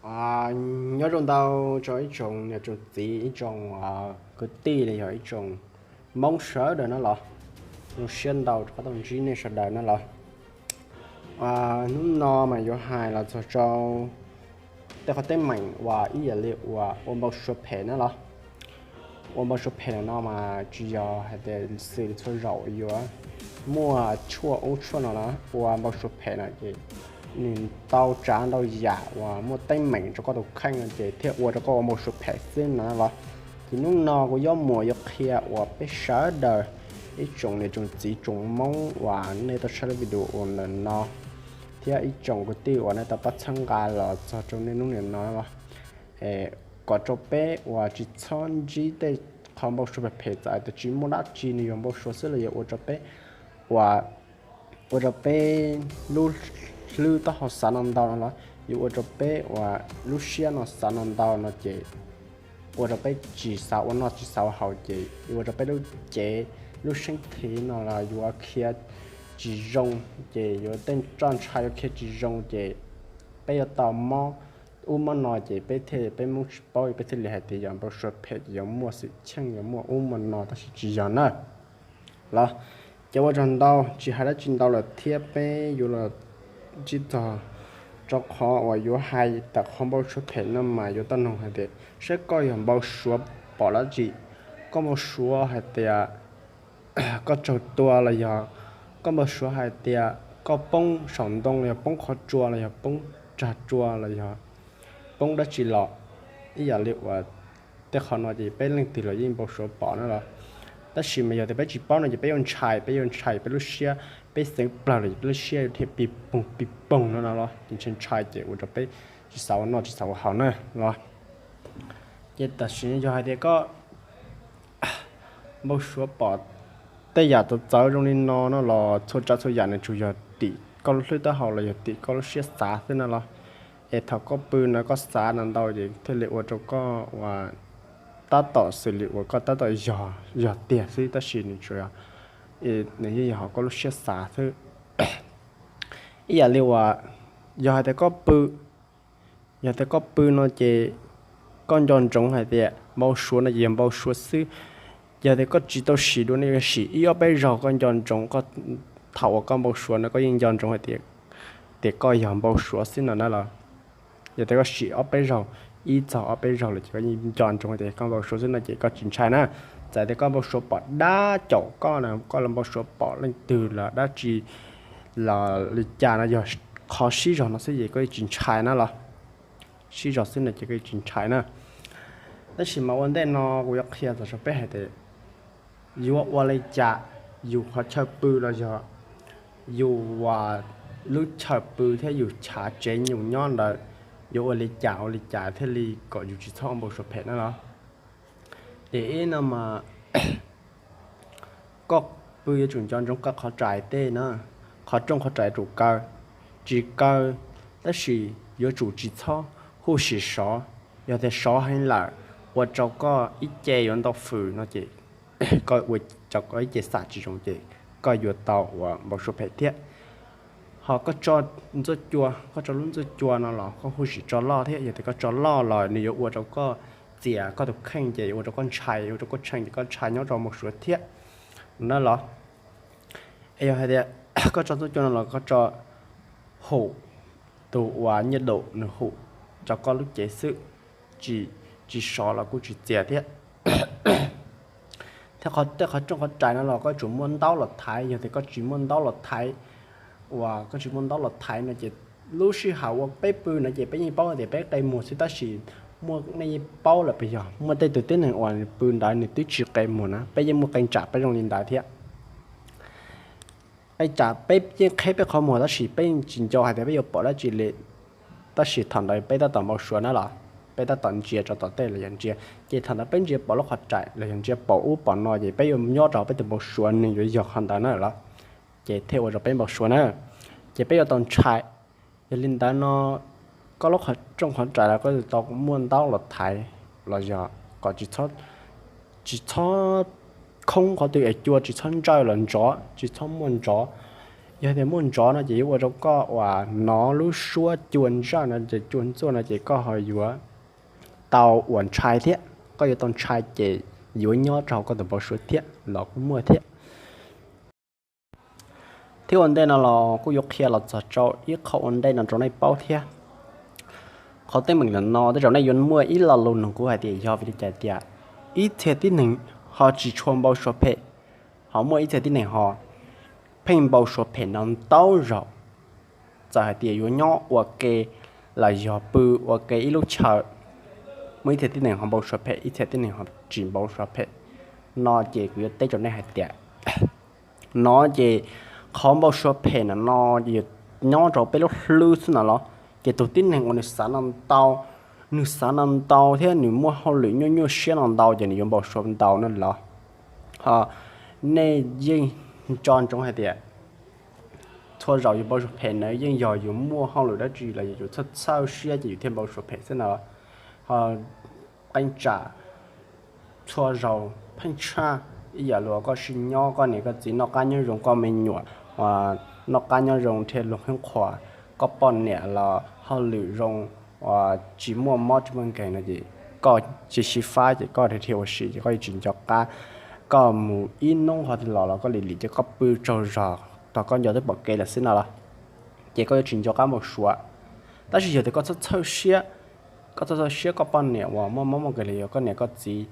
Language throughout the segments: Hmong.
Nyob zoo ntau rau ib tsoom niam tsoom txiv, ib tsoom kwv tij los yog ib tsoom Hmoob sawv daws na los. Zoo siab ntau rov qab tau ntsib nej sawv daws na los. Hnub no mas yuav hais los txog rau tej qhov teeb meem uas ib yam li uas ua npau suav phem na los. Ua npau suav phem no mas tsis yog hais tias xws li txhua zaus yuav muaj tshuaj ub tshuaj no na. Ua npau suav phem no ces nws ntau tsav ntau yam uas muaj teeb meem rau koj tus kheej no ces thiaj ua rau koj ua npau suav phem xwb no los. Ces hnub no kuv Yob Muas yuav qhia uas peb sawv daws ib tsoom niam tsoom txiv tsoom Hmoob uas nej tau saib lub video uas ntawm no thiab ib tsoom kwv tij uas nej tau pab txhawb nqa los txog rau niaj hnub niam no los, kom rau peb uas tsis txhob ntsib tej qhov npau suav phem phem txawm tias tsis muaj dab tsi, nws yog npau suav xwb los yuav ua rau peb uas ua rau peb lub hlwb taub hau xav no ntau no los yuav ua rau peb uas lub siab no xav no ntau no ces ua rau peb tsis xav ua noj tsis xav ua haus ces yuav ua rau peb lub cev lub seeb thiv no los yuav khiav tsis zoo, ces yuav tej roj ntsha yuav khiav tsis zoo ces peb yuav tau mob ub mob no ces peb thiaj peb Hmoob tsis paub peb thiaj li hais tias yog npau suav phem ces yuav muaj xwm txheej yuav muaj ub muaj no tab sis tsis yog na los. Ces ua tsaug ntau tsis hais dab tsi ntau lawm thiab peb yuav los ntsib txog rau qhov uas yuav hais tawm qhov npau suav phem no mas yuav tau noog hais tias saib koj yog npau suav pom dab tsi. Koj npau suav hais tias koj tsaug tua los yog koj npau suav hais tias koj poob saum ntoo los yog poob qhov tsua los yog poob tsag tsua los yog poob dab tsi los ib yam li uas tej qhov no ces peb leej twg los yeej npau suav pom na los. Tab sis mas yog tias peb tsis paub no ces peb yuav ntshai, peb yuav ntshai peb lub siab, peb xeev plawg los peb lub siab yuav dhia pis poog pis poog no no los ces ntshai ntshai ces ua rau peb tsis xav ua noj tsis xav ua haus na los. Ces tam sim no yog hais tias koj npau suav pom tej yam txawv txawv zoo li no no los txhua tsav txhua yam nws tsuas yog tim koj lub hlwb taub hau los yog tim koj lub siab xav xwb na los. Es thaum koj pw no koj xav no ntau ces thiaj li ua rau koj uas tab tom xws li uas koj tab tom yog, yog tiag xwb tab sis nws tsuas, nws yeej yog hauv koj lub siab xav xwb. Ib yam li uas yog hais tias koj pw, yog tias koj pw no ces koj nco ntsoov hais tias npau suav no ces yog npau suav xwb. Yog tias koj tsis tau sim dua no, sim ib ob peb zaug koj nco ntsoov thaum uas koj npau suav no koj yeej nco ntsoov hais tias, tias koj yog npau suav xwb no na los. Yog tias koj sim ob peb zaug, ib txog ob peb zaug lawm ces koj yeej nco ntsoov tias koj npau suav xwb no ces koj tsis ntshai na. Txawm tias koj npau suav pom dab caum koj na, koj los npau suav pom leej twg los dab tsi los li cas no yog qhov sib zog no xwb ces koj yeej tsis ntshai na los. Sib zog xwb no ces koj yeej tsis ntshai na. Tab sis mas ua ntej no kuv yuav qhia txog rau peb hais tias yuav ua li cas yus qhov chaw pw los yog yus lub chaw pw thiab yus chav tsev yus nyob ntawd yuav ua li cas ua li cas thiaj li kom yus tsis txhob npau suav phem na los. Ces ib no mas koj pw yuav tsum nco ntsoov kaw qhov rais tej na, qhov rooj qhov rais yuav tsum kaw, tsis kaw, tab sis yuav tsum tsis txhob huj sim sov. Yog tias sov heev lawm ua rau koj ib ce yuav ntau fws no ces koj ua rau koj ib ce xam tsis zoo ces koj yuav tau uas npau suav phem thiab. Ho koj tso ntxuaj cua, koj tso lub ntxuaj cua no los koj huj sim tso loj thiab, yog tias koj tso loj los nws yuav ua rau koj txias koj tus kheej ces yuav ua rau koj ntshai, ua rau koj tshee ces koj ntshai nyob rau npau suav thiab na los. Es yog hais tias koj tso ntxuaj cua no los koj tso hum tus uas nyiaj daum nws hum rau koj lub cev xwb, tsis, tsis sov los kuj tsis txias thiab. Thiab qhov tej qhov rooj qhov rais no los koj tsum muaj ntaub los thaiv, yog tias koj tsis muaj ntaub los thaiv, uas koj tsis muaj ntaub los thaiv no ces lub sij hawm uas peb pw no ces peb yeej paub tias peb qe muag xwb tab sis muaj nej yeej paub lawm puas yog muaj tej tus tib neeg uas pw ntawd nws twb tsis qe muag na, peb yeej muaj qee tsam peb zoo li ntawd thiab. Qee tsam peb yeej qheb peb qhov muag tab sis peb yeej tsis nco hais tias peb yuav pom dab tsi li. Tab sis thaum ntawd peb tab tom npau suav na los, peb tab tom ntsia rau tom tej los yog ntsia, ces thaum ntawd peb ntsia pom lub qhov rais los yog ntsia pom ub pom no ces peb yuav nyob rau peb tus npau suav nws yuav yog qhov ntawd na los, ces thiaj ua rau peb npau suav na. Ces peb yuav tau ntshai. Yog li ntawd no koj lub qhov rooj qhov rais los koj yuav tau muaj ntaub los thaiv los yog kom tsis txhob, tsis txhob khoob qhov twg es cua tsis txhob ntsawj los ntsov, tsis txhob muaj ntsov. Yog tias muaj ntov no ces yuav ua rau koj uas hnov lub suab cua ntsaj no ces cua ntxuaj no ces koj ho yuav tau uas ntshai thiab, koj yuav tau ntshai ces yuav nyob rau hauv koj tus npau suav thiab los kuj muaj thiab. Thiab ua ntej no los kuj yuav qhia los txog rau ib qho ua ntej no rau nej paub thiab. Qhov teeb meem ntawm no tej zaum nej yuav muaj ib lo lus nug kuv hais tias yog vim li cas tias ib txhia tib neeg ho tsis tshua npau suav phem, ho muaj ib txhia tib neeg ho pheej npau suav phem no ntau zaus. Txawm hais tias yuav nyob ua ke los yog pw ua ke ib lub chaw, muaj ib txhia tib neeg ho npau suav phem, ib txhia tib neeg ho tsis npau suav phem no ces kuv yuav teb rau nej hais tias no ces qhov npau suav phem no no ces nyob rau peb lub hlwb xwb no los. Ces tus tib neeg uas nws xav no ntau, nws xav no ntau thiab nws muaj hauj lwm nyuaj nyuaj siab no ntau ces nws yuav npau suav ntau no los. Nej yeej nco ntsoov hais tias txhua zaus yus npau suav phem na yeej yog yus muaj hauj lwm dab tsi los yog yus txhawj txhawj siab ces yus thiaj npau suav phem xwb no. Ho qee tsam txhua zaus pheej tshaj ib yam li koj sib nyob, koj niam koj txiv noj qab nyob zoo, koj me nyuam noj qab nyob zoo thiab luag khwb qhuas, koj poj niam los hauj lwm zoo, tsis muaj mob tsis muaj nkeeg no ces koj tsis xyiv fab ces koj dhia ua si ces koj yuav tsis nco qab. Koj mus ib hnub ho twg los los koj lim lim ces koj pw tsaug zog, thaum koj nco twb pom kev lawm xwb no los, ces koj yuav tsis nco qab npau suav. Tab sis yog tias koj txhawj txhawj siab, koj txhawj txhawj siab koj poj niam uas muaj mob muaj nkeeg los yog koj niam koj txiv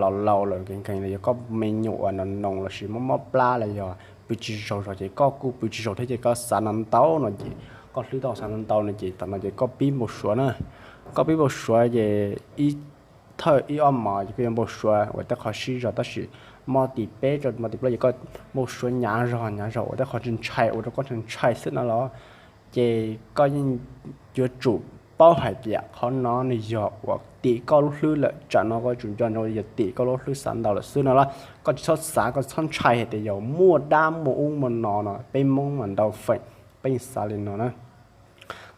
laus laus lawm nkeeg nkeeg los yog koj me nyuam uas no noo lossis mob mob plab los yog pw tsis tsaug zog ces koj kuj pw tsis tsaug thiab ces koj xav no ntau no ces koj hlwb tau xav no ntau no ces thaum no ces koj pib npau suav na. Koj pib npau suav ces ib thawj ib ob hmos ces koj yuav npau suav ua tej qho sib zog tab sis hmo tim peb rau hmo tim plaub ces koj npau suav hnyav zog hnyav zog ua tej qho ntshai ua rau koj ntshai xwb no los, ces koj yeej yuav tsum paub hais tias qhov no nws yog uas tim koj lub hlwb lawm. Tsam no koj tsum nco ntsoov yog tim koj lub hlwb xav ntau lawm xwb no los. Koj tsis txhob xav, koj txhob ntshai hais tias yog muaj dab muaj ub muaj no no, peb Hmoob mas ntau feem peb yeej xav li no na.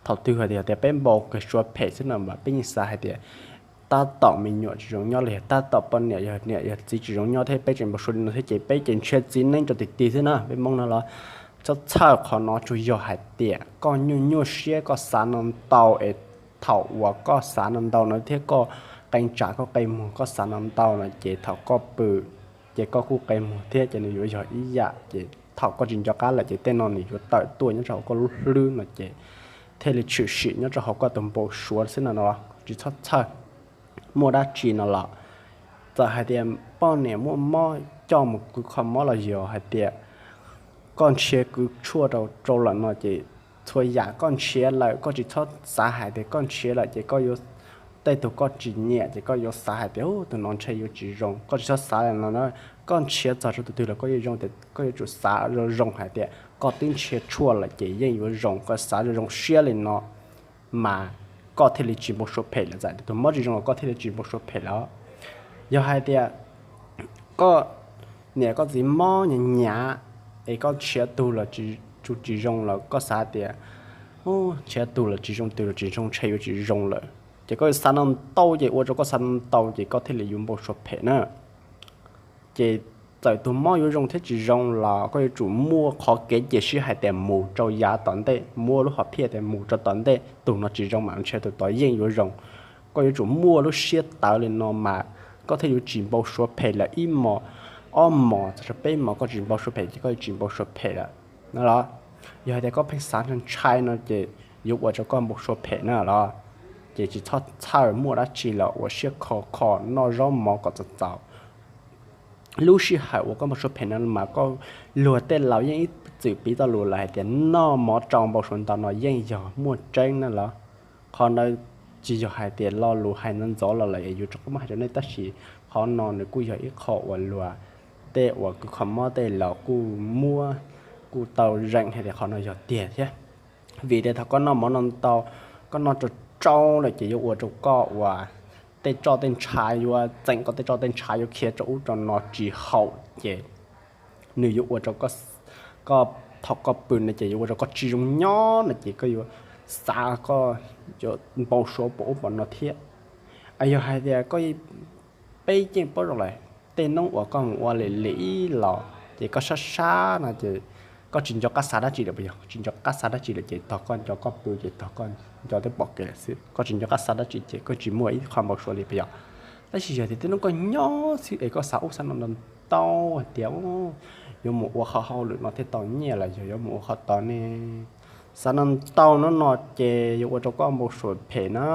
Thaum twg hais tias peb npau kawg suav phem xwb no mas peb yeej xav hais tias tab tom me nyuam tsis zoo nyob los yog tab tom poj niam yog niam yog txiv tsis zoo nyob thiab peb tseem npau suav li no thiab ces peb ces nrhiav txiv neeb rau tim ti xwb na. Peb Hmoob no los txhob txhawj qhov no, tsuas yog hais tias koj nyuaj nyuaj siab koj xav no ntau es thaum uas koj xav no ntau no thiab koj qee tsam koj qe muag koj xav no ntau no ces thaum koj pw ces koj kuj qe muag thiab ces nws yuav yog ib yam ces thaum koj tsis nco qab lawm ces tej no nws yuav tawm tuaj nyob rau hauv koj lub hlwb no ces thiaj li tshwm sim nyob rau hauv koj tus npau suav xwb no no. Tsis txhob txhawj, muaj dab tsi no los txawm hais tias poj niam muaj mob coj mus kwv kho mob los yog hais tias koj nrhiav kwv tshuaj rau rau lawm no ces txhua yam koj nrhiav lawm koj tsis txhob xav hais tias koj nrhiav lawm ces koj yuav, tej tug koj tsis nyiam ces koj yuav xav hais tias tus no ntshe yuav tsis zoo, koj tsis txhob xav li no na. Koj nrhiav txog rau tus twg los koj yeej zoo tias koj yuav tsum xav zoo zoo hais tias koj twb nrhiav tshuaj lawm ces yeej yuav zoo, koj xav zoo zoo siab li no mas koj thiaj li tsis npau suav phem lawm, txawm tus mob tsis zoo los koj thiaj li tsis npau suav phem lawm. Yog hais tias koj niam koj txiv mob nyav nyav es koj nrhiav tug los tsis zoo los koj xav tias nrhiav tug los tsis zoo, twg los tsis zoo, ntshe yuav tsis zoo lawm ces koj yuav xav no ntau ces ua rau koj xav no ntau ces koj thiaj li yuav npau suav phem na. Ces txawm tus mob yuav zoo thiab tsis zoo los koj yuav tsum muaj qhov kev cia siab hais tias mus rau yav tom ntej, muab lub hom phiaj tias mus rau tom ntej, tus no tsis zoo mas ntshe tus tod yeej yuav zoo. Koj yuav tsum muaj lub siab tawv li no mas koj thiaj yuav tsis npau suav phem lawm. Ib hmos, ob hmos txog rau peb hmos koj tsis npau suav phem ces koj yuav tsis npau suav phem lawm no los. Yog hais tias koj pheej xav ntshai no ces yuav ua rau koj npau suav phem na los. Ces tsis txhob txhawj, muaj dab tsi los ua siab kho kho noj zaub mov kom txaus txaus. Lub sij hawm uas koj npau suav phem no mas koj, luag tej laus yeej ib txwm piv txoj lus lawm hais tias noj mov tsau npau suav ntau no yeej yog muaj tseeb na los. Qhov ntawd tsis yog hais tias lo lus hais ntxov ntxov los lawm es yuav rov qab muab hais rau nej, tab sis qhov no nws kuj yog ib qho uas luag tej uas kws kho mob tej laus kuj muab, kuj tau zeem hais tias qhov no yog tiag thiab. Vim tias thaum koj noj mov no ntau, koj noj tsau tsau lawm ces yuav ua rau koj uas tej roj tej ntshav, yuav txeem koj tej roj tej ntshav, yuav khiav rau ub rau no tsis haum ces nws yuav ua rau koj, thaum koj pw no ces yuav ua rau koj tsis zoo nyob no ces koj yuav xav koj yuav npau suav pom ub pom no thiab. Yog hais tias koj, peb yeej paub zoo lawm, tej hnub uas koj mus ua lim lim los ces koj sab sab no ces koj tsis nco qab xav dab tsi lawm puas yog? Tsis nco qab xav dab tsi lawm ces tog koj nco koj pw ces tog koj nco twb pom kev lawm xwb, koj tsis nco qab xav dab tsi ces koj tsis muaj ib qho npau suav li puas yog? Tab sis yog tias tej hnub koj nyob xwb es koj xav ub xav no ntau ntau hais tias yuav mus ua qhov hauj lwm no thiaj tau nyiaj los yog yuav mus ua qhov tod ne, xav no ntau no no ces yuav ua rau koj npau suav phem na.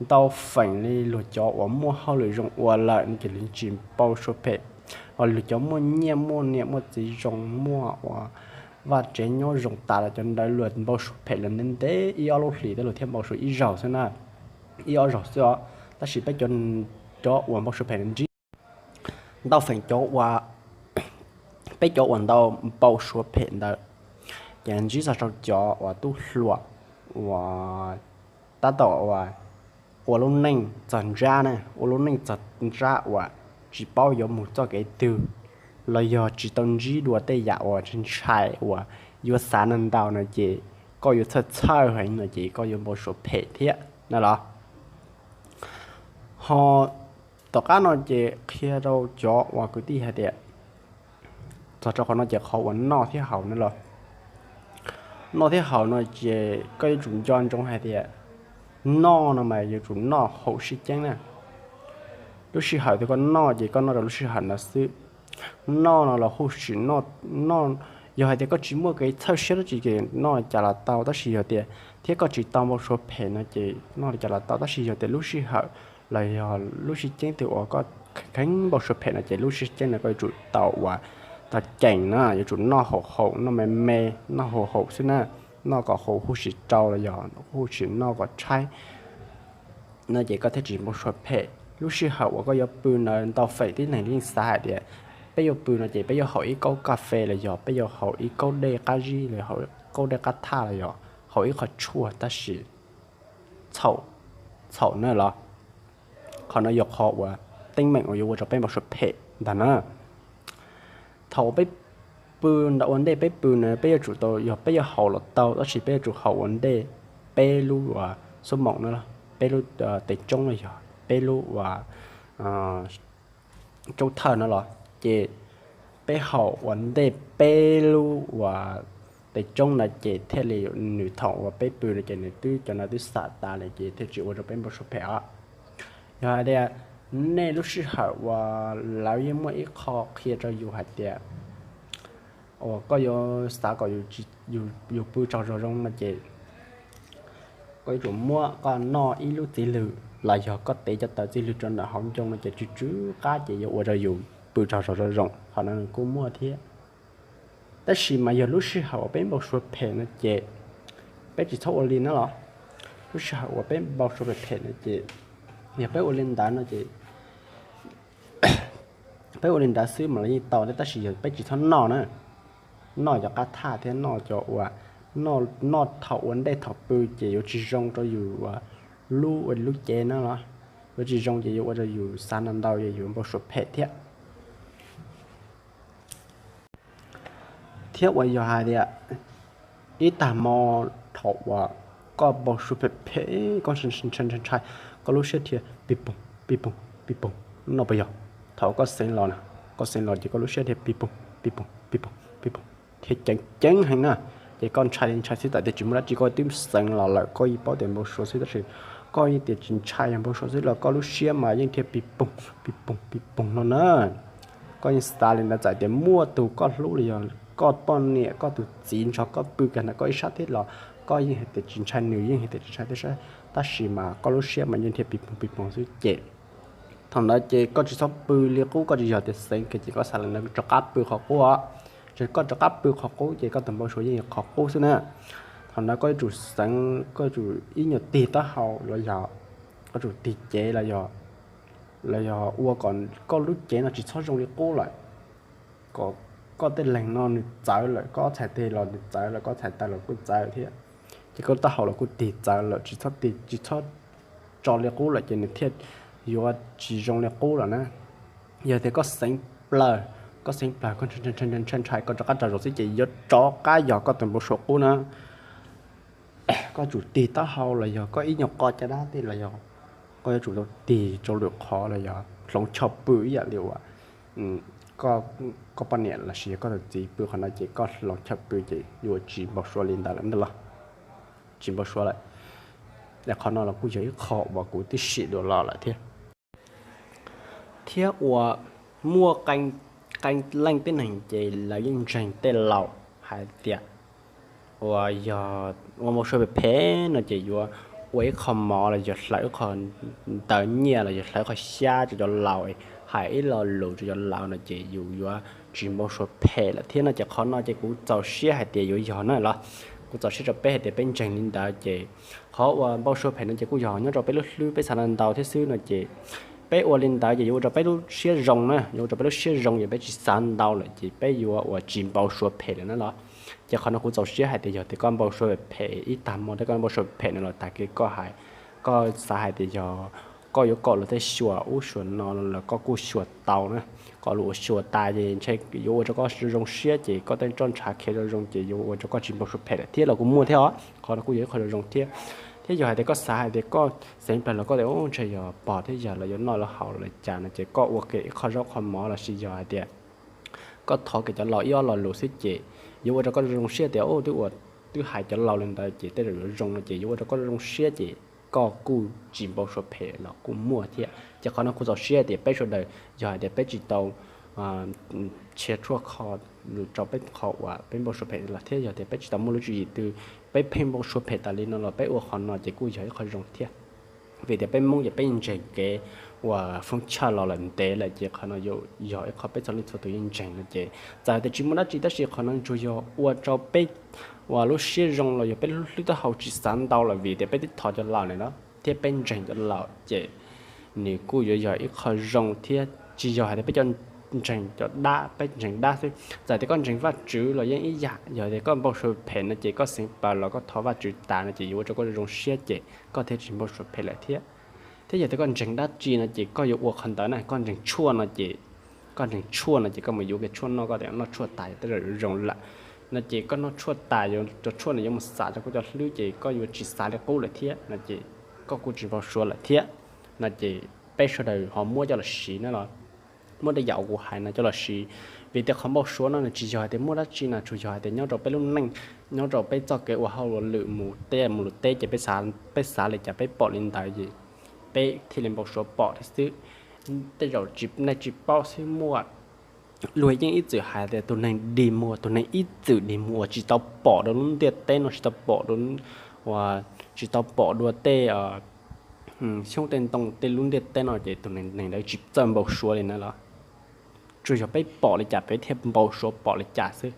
Ntau feem li luag cov uas muaj hauj lwm zoo ua lawm no ces luag tsis npau suav phem, ho luag cov muaj nyiaj muaj niam muaj txiv zoo muaj uas vaj tsev nyob zoo tas los cov ntawd luag npau suav phem los ntev ntev ib ob lub hlis tej luag thiaj npau suav ib zaug xwb na, ib ob zaug xwb os. Tab sis peb cov, cov uas npau suav phem no ntsib ntau feem cov uas peb cov uas ntau npau suav phem ntawd ces ntsib txog rau cov uas tub hluas uas tab tom uas ua lub neej txog ntsab na, ua lub neej txog ntsab uas tsis paub yuav mus txoj kev twg los yog tsis tau ntsib dua tej yam uas ntshai uas yuav xav no ntau no ces koj yuav txhawj txhawj heev no ces koj yuav npau suav phem thiab na los. Ho tom qab no ces qhia rau cov uas kwv tij hais tias txog rau qhov no ces qhov uas noj thiab haus no los, noj thiab haus no ces koj yuav tsum nco ntsoov hais tias noj no mas yuav tsum noj haum sib ceeb na. Lub sij hawm twg koj noj ces koj noj rau lub sij hawm ntawd xwb. Noj no los huj sim noj, noj, yog hais tias koj tsis muaj kev txhawj siab dab tsi ces noj li cas los tau, tab sis yog tias thiab koj tsis tau npau suav phem no ces noj li cas los tau, tab sis yog tias lub sij hawm los yog lub sib ceeb twg uas koj kheev npau suav phem no ces lub sib ceeb no koj yuav tsum tau uas tau ceem na, yuav tsum noj haum haum, noj me me, noj haum haum xwb na, noj kom haum huj sim rau los yog huj sim noj kom tshaib no ces koj thiaj tsis npau suav phem. Lub sij hawm uas koj yuav pw ntawd ntau feem tib neeg yeej xav hais tias peb yuav pw no ces peb yuav haus ib kaub kas fes los yog peb yuav haus ib kaub dej qab zib los yog kaub dej qab thaj los yog haus ib qho tshuaj, tab sis txhaum, txhaum na los. Qhov no yog qhov uas teeb meem uas yuav ua rau peb npau suav phem ntag na. Thaum uas peb pw ntawm ua ntej peb pw na peb yuav tsum tau, yog peb yuav haus los tau, tab sis peb yuav tsum haus ua ntej peb lub uas xuab moom na, peb lub tes tsoob los yog peb lub uas tsoob thawj no los, ces peb haus ua ntej peb lub uas tes tsoob na ces thiaj li nws thaum uas peb pw no ces nws twb cov no twb xam tas lawm ces thiaj tsis ua rau peb npau suav phem os. Yog hais tias nej lub sij hawm uas lawv yeej muaj ib qho qhia rau yus hais tias uas koj yuav xav kom yus pw tsaug zog zoo no ces koj yuav tsum muab koj noj ib lub txiv lwg los yog koj tev cov tawv txiv lwg rau ntawm hauv ncoo no ces tsw tsw qab ces yuav ua rau yus pw tsaug zog zoo zoo, qhov no nws kuj muaj thiab. Tab sis mas yog lub sij hawm uas peb npau suav phem no ces peb tsis txhob ua li na los. Lub sij hawm uas peb npau suav phem phem no ces yog peb ua li ntawd no ces peb ua li ntawd xwb mas los yeej tau thiab, tab sis yog peb tsis txhob noj na, noj cov qab thaj thiab noj cov uas noj thaum ua ntej thaum pw ces yuav tsis zoo rau yus lub ua lub cev na los, yuav tsis zoo ces yuav ua rau yus xav no ntau, yog yus npau suav phem thiab. Thiab uas yog hais tias ib tag hmo thaum uas koj npau suav phem phem, koj ntshai ntshai, koj lub siab dhia pis poog pis poog pis poog no puas yog? Thaum koj xeev los, koj xeev los ces koj lub siab dhia pis poog pis poog pis poog pis poog, dhia ceev ceev heev na. Ces koj ntshai li ntshai xwb, tam tias tsis muaj dab tsi, koj twb xeev los lawm, koj yeej paub tias npau suav xwb, tab sis koj yeej tias tsis ntshai, yog npau suav xwb los koj lub siab mas yeej dhia pis poog pis poog pis poog no na. Koj yeej xav li ntawd, txawm tias muaj tus koj hlub los yog koj poj niam koj tus txiv nrog koj pw kiag ntawm koj ib sab thiab los koj yeej hais tias tsis ntshai, nws yeej hais tias tsis ntshai thiab, tab sis mas koj lub siab mas yeej dhia pis poog pis poog xwb ces thaum ntawd ces koj tsis txhob pw li qub, koj tsis yog tias xeev kiag ces koj xav li ntawd rov qab pw qhov qub os. Ces koj rov qab pw qhov qub ces koj tus npau suav yeej yog qhov qub xwb na. Thaum ntawd koj yuav tsum xeev, koj yuav tsum ib nyuag tig taub hau los yog koj tsum tig cev los yog, los yog ua kom koj lub cev no tsis txhob zoo li qub lawm, kom koj tej leeg no nws txawv lawm, koj ob txhais tes los nws txawv lawm, koj ob txhais taw los kuj txawv thiab, ces koj taub hau los kuj tig txawv lawm, tsis txhob tig, tsis txhob tso li qub lawm ces nws thiaj yuav tsis zoo li qub lawm na. Yog tias koj xeev plaws, koj xeev plaws koj ntshai ntshai koj rov qab rau zaum xwb ces yuav rov qab yog koj tus npau suav qub na. Koj tsum tig taub hau los yog koj ib nyuag qo caj dab tej los yog koj yuav tsum tau tig rau lwm qhov los yog hloov choj pw ib yam li uas koj poj niam lossis yog koj tus txiv pw qhov no ces koj hloov chaw pw ces yuav tsis npau suav li ntawd lawm ntag los, tsis npau suav lawm. Es qhov no los kuj yog ib qho uas kuv twb sim dua los lawm thiab. Thiab uas muaj qee leej tib neeg ces lawv yeej ntseeg tej laus hais tias uas yog ua npau suav phem phem no ces yuav ua ib qho mov los yog hlawv ib qho ntawv nyiaj los yog hlawv ib qho xyab rau cov laus, hais ib lo lus rau cov laus no ces yus yuav tsis npau suav phem lawm thiab no ces qhov no ces kuv txaus siab hais tias yuav yog na los. Kuv txaus siab rau peb hais tias peb ntseeg li ntawd ces qhov uas npau suav phem no ces kuj yog nyob rau peb lub hlwb peb xav ntau thiab xwb no ces peb ua li ntawd ces yuav ua rau peb lub siab zoo na, yuav ua rau peb lub siab zoo ces peb tsis xav ntau lawm ces peb yuav uas tsis npau suav phem lawm na los. Ces qhov no kuv txaus siab hais tias yog tias koj npau suav phem ib tag hmo thiab koj npau suav phem no los tag kis koj hais, koj xav hais tias yog koj yuav kom luag tej xyuas ub xyuas no los koj kuj xyuas tau na, kom luag ua xyuas tas ces ntshe yuav ua rau koj zoo siab ces koj tej roj ntshav khiav zoo zoo ces yuav ua rau koj tsis npau suav phem lawm thiab los kuj muaj thiab os. Qhov no kuj yog ib qho zoo zoo thiab. Thiab yog hais tias koj xav hais tias koj xeev plawg los koj tias ub ntshe yog pog thiab yawg los yuav noj los haus los cas no ces koj ua kiag ib qho zaub qho mov lossis yog hais tias koj thov kiag cov laus ib ob lo lus xwb ces yuav ua rau koj zoo siab tias ub twb ua, twb hais cov laus li ntawd ces tej zaum yuav zoo no ces yuav ua rau koj zoo siab ces koj kuj tsis npau suav phem los kuj muaj thiab. Ces qhov no kuv txaus siab tias peb sawv daws yog hais tias peb tsis tau tshiav tshuaj kho rau peb qhov uas peb npau suav phem los thiab yog tias peb tsis tau muaj lub tswv yim twg, peb pheej npau suav phem tas li no los peb ua qhov no ces kuj yog ib qho zoo thiab. Vim tias peb Hmoob ces peb ntseeg kev uas foob chawj los lawm ntev lawm ces qhov no yog ib qho peb txhua leej txhua tus yeej ntseeg no ces txawm tias tsis muaj dab tsi tab sis qhov no tsuas yog ua rau peb uas lub siab zoo los yog peb lub hlwb taub hau tsis xav ntau lawm vim tias peb twb thov cov laus lawm na thiab peb ntseeg cov laus ces nws kuj yuav yog ib qho zoo thiab. Tsis yog hais tias peb cov ntseeg cov dab, peb ntseeg dab xwb, txawm tias koj ntseeg Vajtswv los yeej ib yam, yog tias koj npau suav phem no ces koj xeev plawg los koj thov Vajtswv tas no ces yuav ua rau koj zoo siab ces koj thiaj tsis npau suav phem lawm thiab. Thiab yog tias koj ntseeg dab tsi no ces koj yuav ua qhov ntawd na, koj ntseeg tshuaj no ces, koj ntseeg tshuaj no ces koj mus yuav kiag tshuaj noj, koj tias noj tshuaj tas tej zaum yuav zoo lawm no ces koj noj tshuaj tas, cov tshuaj no yuav mus xam rau koj cov hlwb ces koj yuav tsis xav li qub lawm thiab no ces koj kuj tsis npau suav lawm thiab no ces peb sawv daws ho muab coj los siv na los. Muab tej yam uas kuv hais no coj los siv, vim tias qhov npau suav no nws tsis yog hais tias muaj dab tsi no, tsuas yog hais tias nyob rau peb lub neej, nyob rau peb txoj kev ua hauj lwm mus tej mus luag teb ces peb xav li cas peb pom li ntawd ces peb thiaj li npau suav pom thiab xwb. Tej zaum nej tsis paub xwb muaj luag yeej ib txwm hais tias tus neeg dig muag, tus neeg ib txwm dig muag uas tsis tau pom rau lub ntiaj teb no, tsis tau pom rau, uas tsis tau pom dua tej xyoob tej ntoo tej lub ntiaj teb no ces tus neeg ntawd tsis txawj npau suav li na los. Tsuas yog peb pom li cas peb thiaj npau suav pom li cas xwb.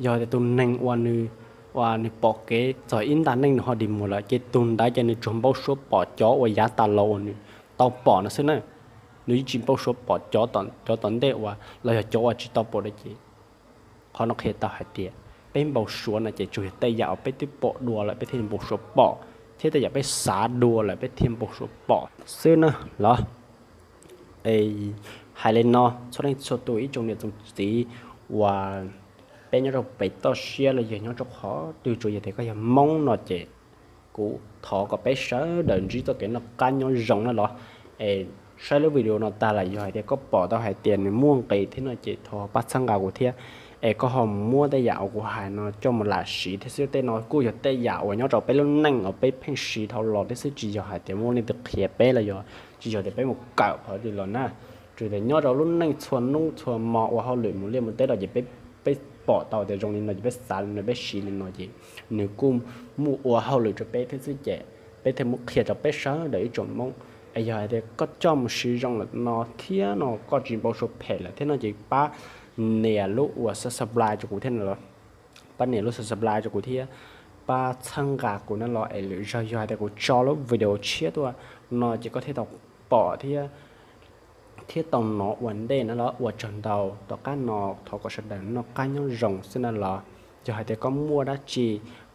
Yog tias tus neeg uas nws, uas nws pom kev txog ib nta neej nws ho dig muag lawm ces tus ntawd ces nws tsuas npau suav pom cov uas yav tas los uas nws tau pom no xwb na. Nws yeej tsis npau suav pom cov tom ntej uas los yog cov uas tsis tau pom dua ces qhov no qhia tau hais tias peb npau suav no ces tsuas yog tej yam uas peb twb pom dua lawm peb thiaj npau suav pom, thiab tej yam peb xav dua lawm peb thiaj npau suav pom xwb na los. Hais li no txhua leej txhua tus ib tsoom niam tsoom txiv uas peb nyob rau pem toj siab los yog nyob rau qhov twg tsuas yog tias koj yog Hmoob no ces kuv thov kom peb sawv daws ntsib txoj kev noj qab nyob zoo na los. Es saib lub video no tag lawm yog hais tias koj pom tau hais tias nws muaj nqis thiab no ces thov pab txhawb nqa kuv thiab. Es koj ho muab tej yam uas kuv hais no coj mus lam siv thiab xwb, tej no kuj yog tej yam uas nyob rau peb lub neej uas peb pheej siv dhau los thiab xwb, tsis yog hais tias muaj leej twg qhia peb los yog tsis yog tias peb mus kawm qhov twg los na. Tsuas tias nyob rau lub neej txhua hnub txhua hmo ua hauj lwm mus liaj mus teb los ces peb pom tau tias zoo li no ces peb xav li no peb siv li no ces nws kuj muaj ua hauj lwm rau peb thiab xwb ces peb thiaj muab qhia rau peb sawv daws ib tsoom Hmoob. Es yog hais tias koj coj mus siv zoo lawm no thiab no koj tsis npau suav phem lawm thiab no ces pab nias lub uas subscribe rau kuv thiab no los, pab nias lub subscribe rau kuv thiab pab txhawb nqa kuv na los, es lwm zaug yog hais tias kuv tso lub video tshiab tuaj no ces koj thiaj tau pom thiab thiab tau hnov ua ntej na los. Ua tsaug ntau, tom qab no thov kom sawv daws noj qab nyob zoo xwb na los. Yog hais tias koj muaj dab tsi,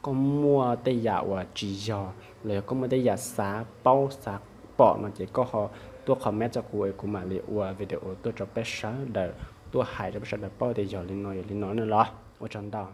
koj muaj tej yam uas tsis yog los yog koj muaj tej yam xav paub xav pom no ces koj ho tuaj comment rau kuv es kuv mam li ua video tuaj rau peb sawv daws, tuaj hais rau peb sawv daws paub tias yog li no yog li no na los. Ua tsaug ntau.